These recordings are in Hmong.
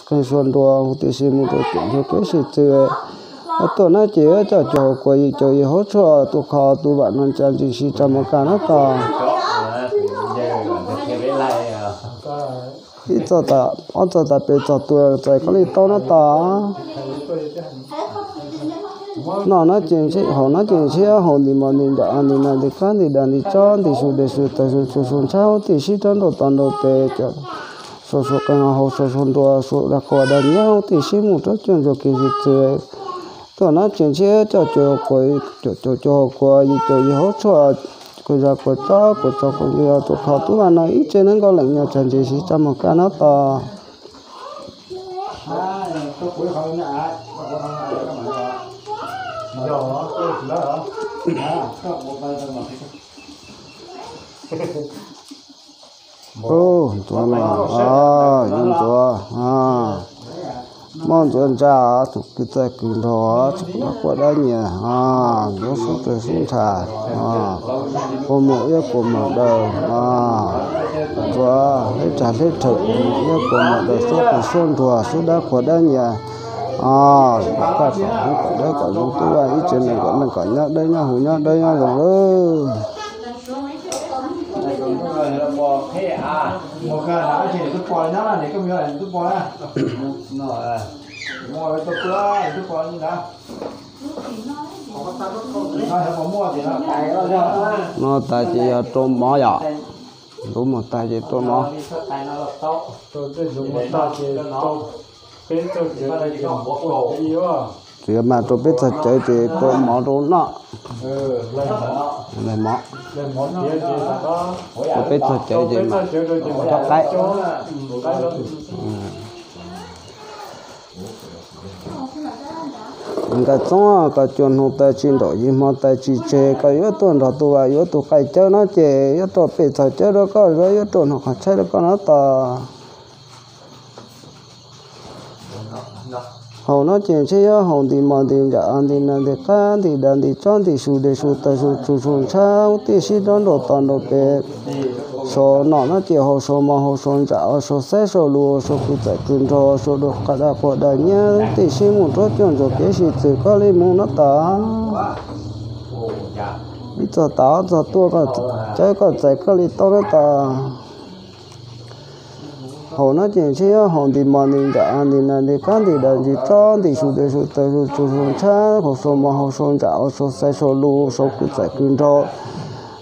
qeeg sua nruas huv tib si mus rau cuam ntsuag kev sib tw. Koj tuaj no ces yuav coj cuag hauv kuas yim caum yim hauv tshuaj tus kho tus vam no tsa ntsis si tsa mus kaj no tos. Ib txog tas, ob txog tas peb txog tuaj txais koj li tau no tos. No no ces ntshe, hauv no ces ntshe haus nti mos nti nram nti nas nti qab nti das nti tsob nti su de su taw su tsu su ntshab huv tib si rov nraum tod nraum pem, sau sau qeeg hauv sau sau nruas sau dag quas dag nyiab huv tib si mus rau cuam ntsuag kev sib tw. Tuaj no ces ntshe coj cuag hauv kuas, cuag cuag cuag hauv kuas yim caum yim hauv tshuaj, kuas zas kuas tsob kuas tso kuas ntsuag tus kho tus vam no ib tse nees nkaum leej nyob tsa ntsis si tsa mus kaj no tos. Ub, ntxuav no, yog ntxuav, muab ntxuav ntsa, kwv txawj kwv nrog, tsis quav dab nyias, ntxuav sub tawg sub ntsha, quas mus iab quas mus daws, ntxuav hleb tsag hleb rhawv quas mus iab quas mus daws, sub qeeg sub nruas, sub dab quas dab nyias, kom kaj kom hmoov kom dawb kom zoo tub vaj ib tse nees nkaum leej kom nyob dawb nyob huv nyob dawb nyob zoo lawm. No tas ces yog rau mov yom. Lub mus tag ces rau mov. Tsis yog mas rau peb txog cawv ces rau mov rau noj. Laig mov. Rau peb txog cawv ces mam rov qaib. Nkawd txoob koj cuag hnub tas tsis nraum yim hmo tas tsis tseg, koj yuav tuaj nrog tus vam yuav tus qaij cawv no ces yuav rau peb txog cawv rau koj, yuav rau hnub qhov tshaib rau koj no tos. Haus no ces ntshe yuav haus nti mos nti nram nti nas nti qab nti das nti tsob nti su de su taw su tsu su ntshab huv tib si rov nraum tod nraum pem. Saum no no ces haus saum mos haus saum ntsaj haus saum xaib saum lus haus saum kwv txawj kwv nrog haus saum dag quas dag nyiab huv tib si mus rau cuam ntsuag kev sib tw koj li mus no tos. Ib txog tas ob txog tuaj cawv koj txais koj li tau no tos. Haus no ces ntshe yuav haus nti mos nti nram nti nas nti qab nti das nti tsob nti su de su taw su tsu su ntshab haus saum mos haus saum ntsaj haus saum xaib saum lus saum kwv txawj kwv nrog,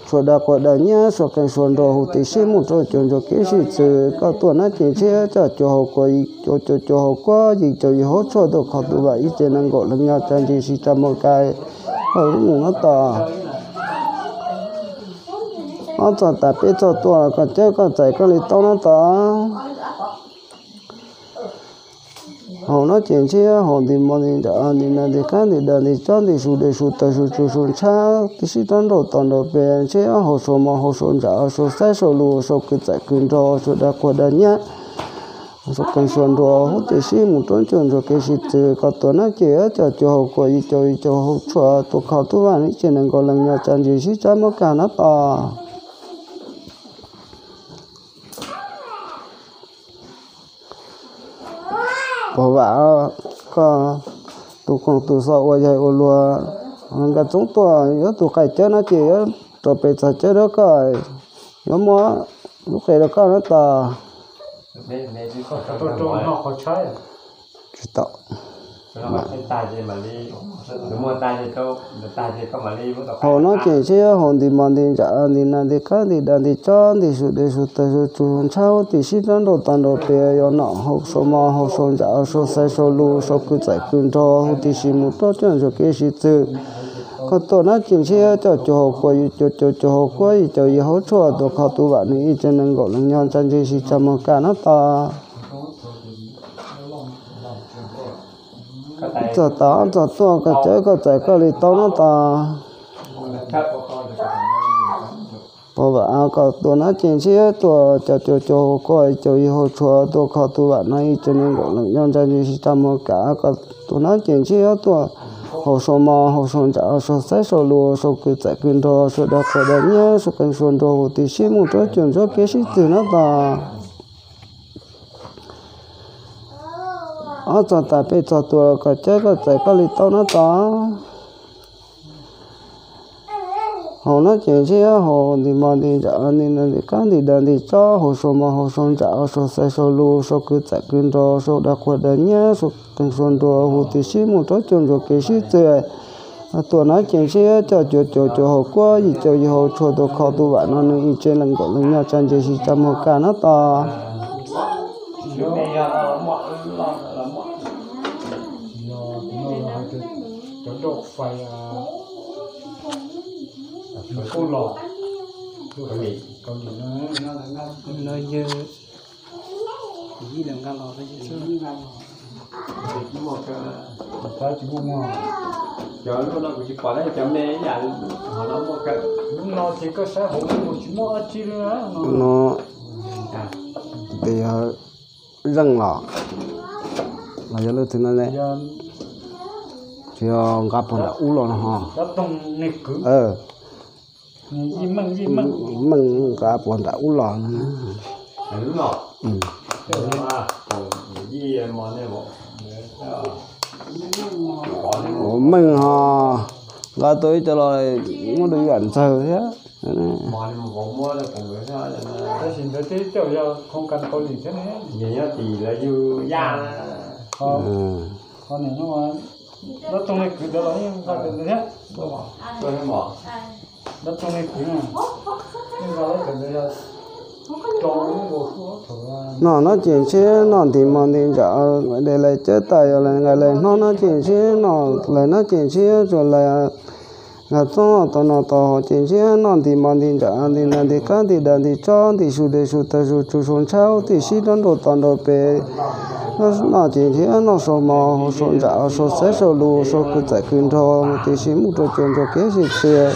saum dag quas dag nyiab saum qeeg saum nruas huv tib si mus rau cuam ntsuag kev sib tw. Koj tuaj no ces ntshe coj cuag hauv kuas yim caum cuag cuag hauv kuas yim caum yim hauv tshuaj tus kho tus vam ib tse nees nkaum leej nyob tsa ntsis si tsa mus kaj koj li mus no tos. Ob txog tas peb txog tuaj koj cawv koj txais koj li tau no tos. Haus no ces ntshe haus nti mos nti nram nti nas nti qab nti das nti tsob nti su de su taw su tsu su ntshab tib si rov nraum tod nraum pem ntshe haus saum mos haus saum ntsaj haus saum xaib saum lus saum kwv txawj kwv nrog saum dag quas dag nyiab saum qeeg saum nruas huv tib si mus rau cuam ntsuag kev sib tw. Koj tuaj no ces coj cuag hauv kuas yim caum yim caum hauv tshuaj tus kho tus vam ib tse nees nkaum leej nyob tsa ntsis si tsa mus kaj no tos. Pog vam, koj tus koog tus xov ua yaig ua luag, nkawd txoob tuaj yuav tus qaij cawv no ces yuav rau pem txog cawv rau koj, yuav muab lub qe rau koj no tos. Tsis tau. Haus no ces ntshe yuav haus nti mos nti nram nti nas nti qab nti das nti tsob nti su de su taw su tsu ntshab huv tib si rov nraum tod nraum pem yog no haus saum mos haus saum ntsaj haus saum xaib saum lus saum kwv txawj kwv nrog huv tib si mus rau cuam ntsuag kev sib tw. Koj tuaj no ces ntshe coj cuag hauv kuas yim caum cuag cuag hauv kuas yim caum yim hauv tshuaj tus kho tus vam nws ib tse nees nkaum leej nyob tsa ntsis si tsa mus kaj no tos. Txog tas txog tuaj koj cawv koj txais koj li tau no tos. Pog vam, koj tuaj no ces ntshe tuaj coj cuag cuag hauv kuas yim caum yim hauv tshuaj tus kho tus vam no ib tse nees nkaum leej nyob tsa ntsis si tsa mus kaj. Koj tuaj no ces ntshe yuav tuaj haus saum mos haus saum ntsaj haus saum xaib saum lus saum kwv txawj kwv nrog saum dag quas dag nyiab saum qeeg saum nruas huv tib si mus rau cuam ntsuag kev sib tw no tos. ob txog tas peb txog tuas los koj cawb koj txais koj li tau na tos. Haus nab ces ntshiab haus nti mos nti ntsam nti nas nti qab nti dag nti tsob, haus sau mos haus sau ntsam haus sau xaiv sau lus, sau kwv txawm kwv nrog, sau dag quas dag nyab, sau qees sau nruas, hu tib sib mus rau cuag ntsuag kev sib txwv. Tuas nab ces ntshiab coj cuag cuag cuag haus kuab yim cuag yim haus tshuaj, tus khau tus vam no nws ib tsev neeg nkaum leej nyob tsa ntses sib tsa muag kaj nab tos. No, tes yog zeej los, los yog leej twg no ne? Tsis yog nqa puag nram ub los no ho. Meej nqa puag nram ub los no. Meej ho nqa tau ib co los muab rau yam ntxawg thiab. Noj nab ces ntshiab noj nti mos nti ntsam, de lais cawb tas yog lais nqa lais hnob nab ces ntshiab noj lais nab ces ntshiab tsuas lais nqa txoob tau no tau haus ces ntshiab noj nti mos nti ntsam nti nas nti qab nti dag nti tsob nti su de su taw su tsu su ntshab tib sib rov nrauj tod nrauj pem. Noj ces ntshiab noj sau mos haus sau ntsam haus sau xaiv sau lus sau kwv txawm kwv nrog tib sib mus rau cuag ntsuag kev sib txwv.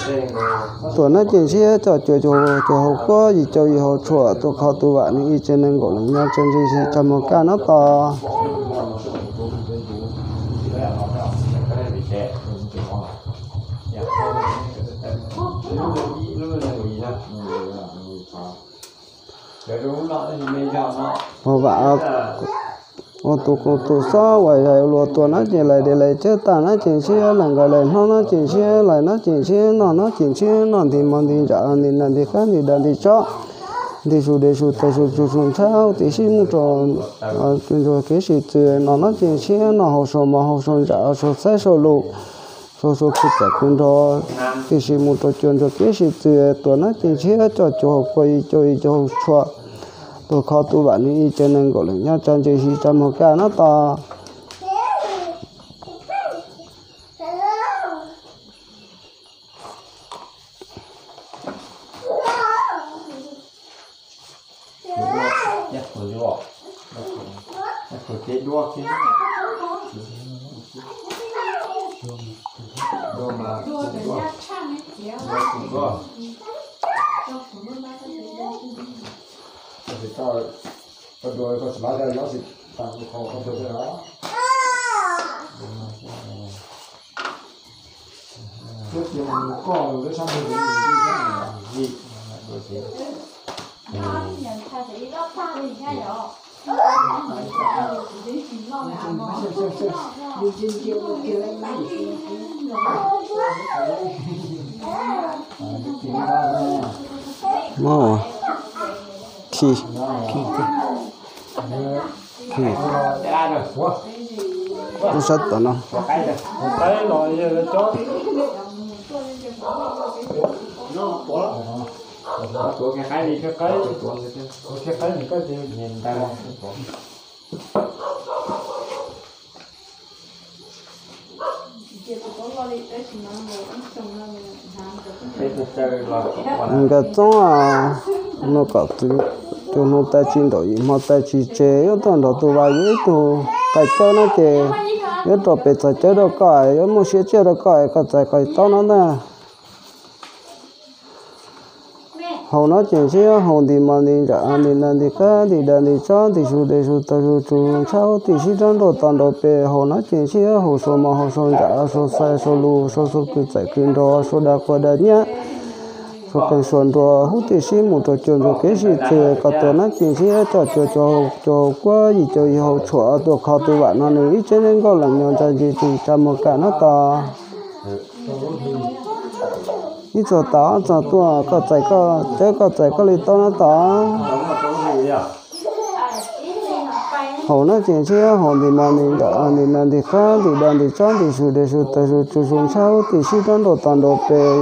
Tuas nab ces ntshiab coj cuag cuag haus kuab yim cuag yim haus tshuaj, tus khau tus vam nws ib tsev neeg nkaum leej nyob tsa ntses sib tsa muag kaj nab tos. Vam ua tus tus xob uas zais ua luag tuas nab ces lais de lais cawb tas nab ces ntshiab lais nqa lais hnob nab ces ntshiab lais nab ces ntshiab noj nab ces ntshiab noj nti mos nti ntsam nti nas nti qab nti dag nti tsob nti su de su taw su tsu su ntshab tib sib mus rau cuag ntsuag kev sib txwv. Noj nab ces ntshiab noj haus sau mos haus sau ntsam haus sau xaiv sau lus sau sau kwv txawm kwv nrog tib sib mus rau cuag ntsuag kev sib txwv. Tuas nab ces ntshiab coj cuag haus kuab yim cuag yim cuag haus tshuaj, tus khau tus vam nws ib tsev neeg nkaum leej nyob tsa ntses sib tsa muag kaj nab tos. Khi, khi, khi, lub sab tom no. Nkawd txoob no kom tus hnub tais tsis nraum yim hmo tais tsis tseg, yuav tuaj nrog tus vas yuav ib tug qai cawb no ces yuav rau pem txog cawb rau koj, yuav muaj siab tsiaj rau koj, koj txais koj taub no ntag. Haus no ces ntshiab haus nti mos nti ntsam nti nas nti qab nti dag nti tsob nti su de su taw su tsu ntshab tib sib rov nrauj tod nrauj pem. Haus no ces ntshiab haus sau mos haus sau ntsam sau xaiv sau lus sau sau kwv txawm kwv nrog sau dag quas dag nyab Suav qees suav nruas huv tib si mus rau cuag ntsuag kev sib tw, koj tuag nab ces ntshiab coj cuag cuag hau kuab yim cuag yim hau tshuam tuag kho tus vam no nws ib tsev neeg nkauj leem nyo ntsa ntsis tsis tsa muag kam nab tos. Ib txog tas ob txog tuaj koj txais koj cawb koj txais koj li tau nab tos. Haus nab ces ntshiab haus ntim mos ntim ntsam ntim nas ntim qab ntim da ntim tsob ntim su de su taw su tsu su ntshab huv tib si rov nraum tod nraum pem.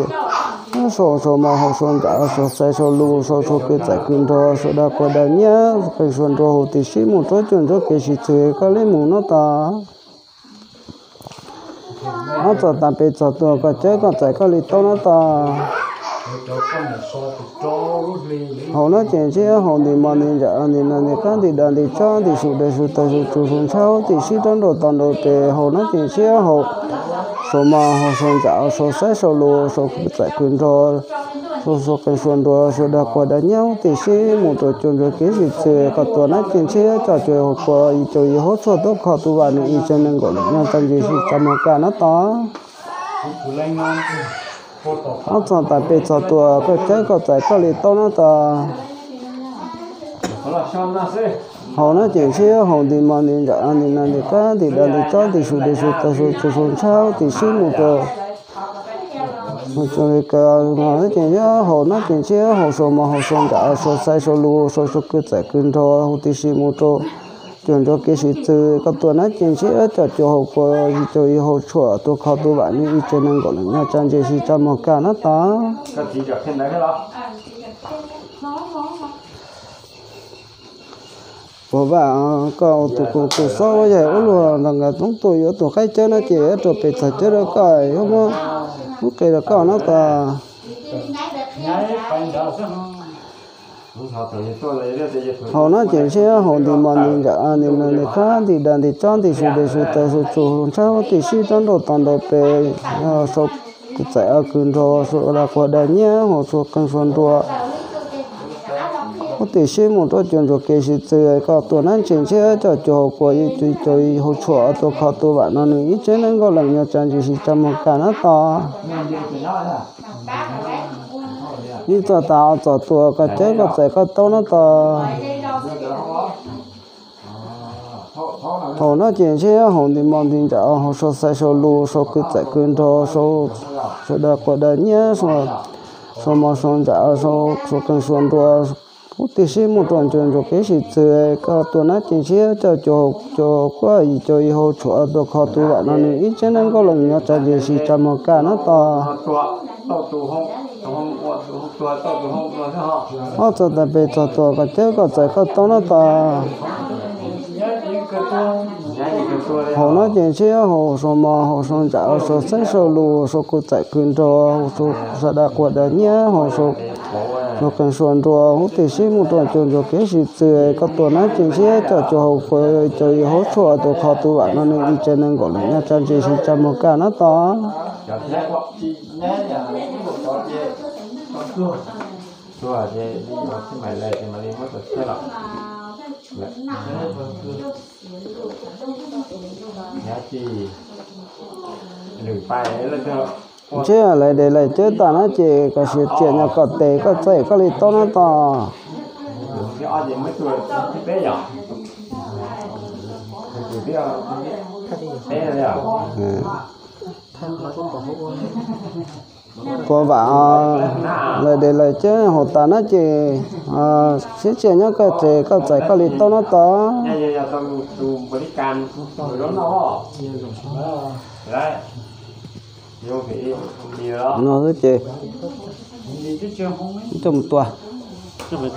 Sau sau mos haus sau ntsam sau xaiv sau lus sau sau kwv txais kwv nrog sau dag quas dag nyiab qees suav nruas huv tib si mus rau cuag ntsuag kev sib tw koj li mus nab tos. Ob txog tas peb txog tuaj koj cawb koj txais koj li tau nab tos. Haus nab ces ntshiab haus ntim mos ntim ntsam ntim nas ntim qab ntim da ntim tsob ntim su de su taw su tsu su ntshab huv tib si rov nraum tod nraum pem. Haus nab ces ntshiab haus sau mos haus sau ntsam sau xaiv sau lus sau kwv txais kwv nrog sau sau qees suav nruas sau dag quas dag nyiab huv tib si mus rau cuag ntsuag kev sib tw, koj tuag nab ces ntshiab coj cuag hau kuab yim cuag yim hau tshuam tuag kho tus vam nws ib tsev neeg nkauj leem nyo ntsa ntsis tsis tsa muag kam nab tos. Ob txog tas peb txog tuaj koj cawb koj txais koj li tau nab tos. Haus nab ces ntshiab haus ntim mos ntim ntsam ntim nas ntim qab ntim da ntim tsob ntim su de su taw su tsu su ntshab huv tib si mus rau ces ntshiab haus nab ces ntshiab haus sau mos haus sau ntsam sau xaiv sau lus sau sau kwv txais kwv nrog huv tib si mus rau cuag ntsuag kev sib tw, koj tuag nab ces ntshiab coj cuag hau kuab yim cuag yim hau tshuam tuag kho tus vam nws ib tsev neeg nkauj leem nyo ntsa ntsis tsis tsa muag kam nab tos. Puas vam koj tus tus xob yaig ub luag nrog nkawd toob tuaj yuav tus qaib cawb nab ces yuav rau pem txog cawb rau koj yuav muab lub qe rau koj nab tos. Haus nab ces ntshiab haus ntim mos ntim ntsam ntim nas ntim qab ntim da ntim tsob ntim su de su taw su tsu ntshab huv tib si rov nraum tod nraum pem. Sau kwv txais kwv nrog sau dag quas dag nyiab haus sau qees suav nruas huv tib si mus rau cuag ntsuag kev sib tw, koj tuag nab ces ntshiab coj cuag hau kuab yim cuag yim hau tshuam tuag kho tus vam no nws ib tsev neeg nkauj leem nyo ntsa ntsis tsis tsa muag kam nab tos. Ib txog tas ob txog tuaj koj cawb koj txais koj tau nab tos. Haus nab ces ntshiab haus ntim mos ntim ntsam haus sau xaiv sau lus sau kwv txais kwv nrog sau dag quas dag nyiab sau mos sau ntsam sau qees sau nruas huv tib si mus rau cuag ntsuag kev sib tw, koj tuag nab ces ntshiab coj cuag cuag kuab yim cuag yim hau tshuam tuag kho tus vam no nws ib tsev neeg nkauj leem nyo ntsa ntsis tsis tsa muag kam nab tos. Ob txog tas peb txog tuaj koj cawb koj txais koj tau nab tos. Haus nab ces ntshiab haus sau mos haus sau ntsam sau xaiv sau lus sau kwv txais kwv nrog sau dag quas dag nyiab haus sau qees sau nruas huv tib si mus rau cuag ntsuag kev sib tw, koj tuag nab ces ntshiab coj cuag hau kuab cuag yim hau tshuam tuag kho tus vam no nws ib tsev neeg nkauj leem nyo ntsa ntsis tsis tsa muag kam nab tos. Ntshe lawv de lawv cawb tas nab ces koj sim txiam nyob koj tes koj txais koj li tau nab tos. Puas vam lawv de lawv cawb hauv tas nab ces sim txiam nyob koj tes koj txais koj li tau nab tos. No xwb ces coj mus tua. Coj mus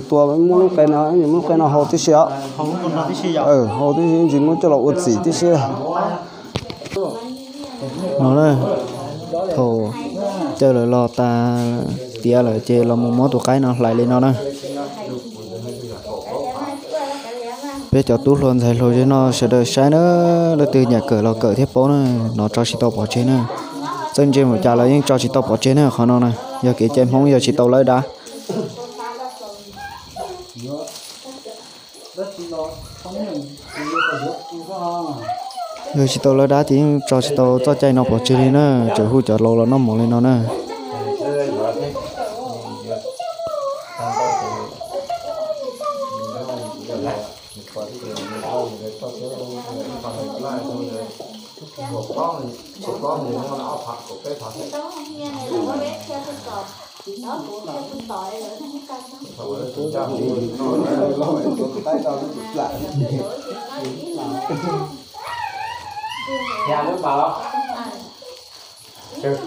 tua, muab lub qe no, muab lub qe no hau tib si os. Hau tib si, ntsis muab coj los ua txim tib si. No na, thaum cawv lawm los tas tiav lawm ces los mus muab tus qaib no hlais li no na. Peb cov tub hluas ntxhais hluas zej no sawv daws saib na, leej twg nyiam kawm los kawm thiab paub na, no tso tsis tau pov tseg na. Txawj ntse npaum cas los yeej tso tsis tau pov tseg na qhov no na, yog kev cai Hmoob yog tsis tau lawv dav. Yog tsis tau lawv dab ces yeej tso tsis tau txoj cai no pov tseg li na, tseem hu cov laus los noj mov li no na.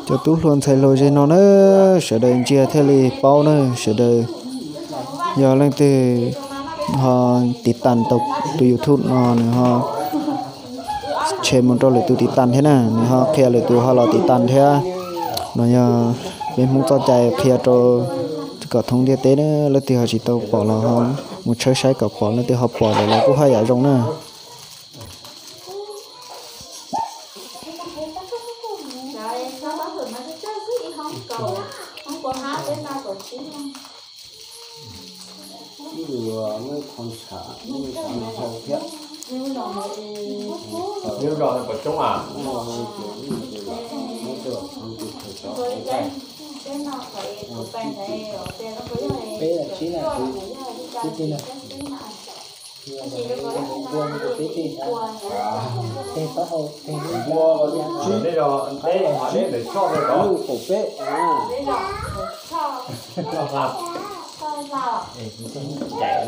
Cov tub hluas ntxhais hluas ze no na, sawv daws ntsia thiaj li paub na, sawv daws yog leej twg ho tiv tas tau tus YouTube no nws ho tshem mus rau lwm tus tiv tas thiab na, nws ho qhia lwm tus ho los tiv tas thiab. No yog peb Hmoob txoj cai qhia rau kom thoob ntiaj teb na, leej twg ho tsis tau pom los ho mus tshawb saib kom pom, leej twg ho pom lawm los kuj haj yam zoo na.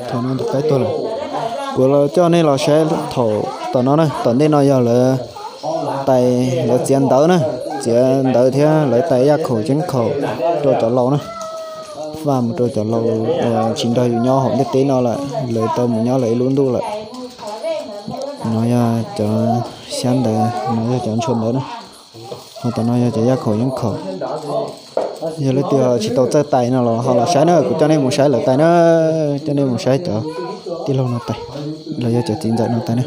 Thaum no tus qaib tuag lawm. Kuv los coj nej los saib thaum tom no na, tom ntej no yog lawv tais, lawv txiav ntawv na, txiav ntawv thiab lawv tais yaj khaum ceeb khaum rau cov laus na, faj mus rau cov laus uas tsis nrog yus nyob hauv ntiaj teb no lawm, lawv tau mus nyob lawv ib lub ntuj lawm. No yog cov xyab ntawv, no yog cov ntshua ntawv na, ho tom no yog cov yaj khaum ceeb khaum. Yog leej twg tsis tau txawj tais no los ho los saib na, kuv coj nej mus saib lawv tais na, coj nej mus saib cov tij laug no tais, los yog cov txiv ntxawm no tais na.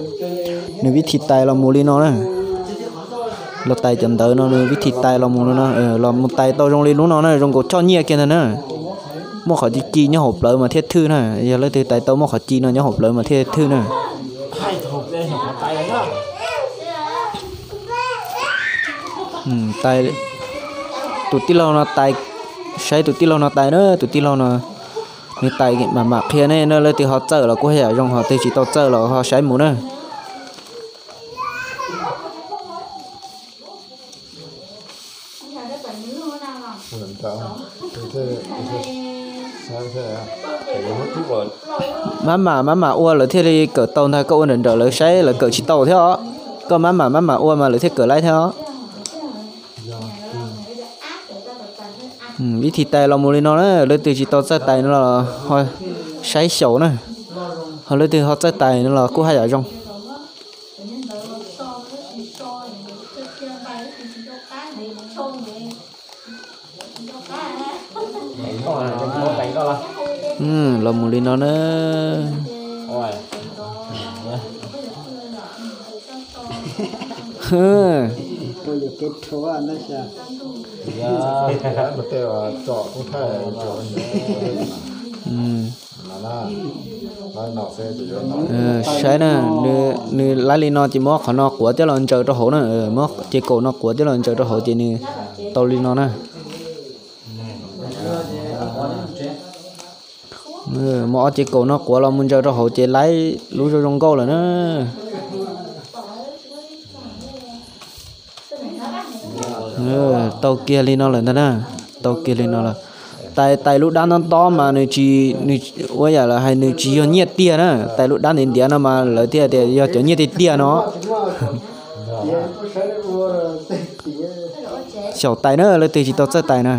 Nws vib thib tais los mus li no na, los tais cov ntawv no nws vib thib tais los mus li no, los mus tais tau zoo li lub no na, zoo nkaus choj nyiaj kiag ntag na. Muaj qhov ci ci nyob hauv plawv mas thiaj thwj na, yog leej twg tais tau muaj qhov ci no nyob hauv plawv mas thiaj thwj na. Tais, tus tij laug no tais, saib tus tij laug no tais na, tus tij laug no nws tais mam mam qhia nej na, leej twg ho txawj los kuj haj yam zoo, ho twg tsis tau txawj los ho saib mus na. Mab mam, mab mam ua lawv thiaj li kawm tau ntag, koj ua nrawm nrawm lawv saib lawv kawm tsis tau thiab os. Koj mab mam, mab mam ua mas lawv thiaj kawm laib thiab os. Vib thib tais los mus li no na, leej twg tsis tau txawj tais no los ho saib xyaum na, ho leej twg ho txawj tais no los kuj haj yam zoo. Los mus li no na. Saib na, nws laib li no ces muab qhov no quav coj los ntsaws rau hauv na, muab ces kaum no quav coj los ntsaws rau hauv ces nws tau li no na. Muab ob ces kaum no quav los mus ntsaws rau hauv ces laib lub zoo zoo nkauj lawm na. Tau kiag li no lawm ntag na, tau kiag li no lawm. Tais, tais lub dab ntob ntob mas nws tsis, nws ua yam lawv hais nws tsis yog nyiaj tiag na, tais lub dab ntiav ntiav no mas lawv thiaj tias yog cov nyiaj tiag tiag no. Xyaum tais na, leej twg tsis tau txawj tais na.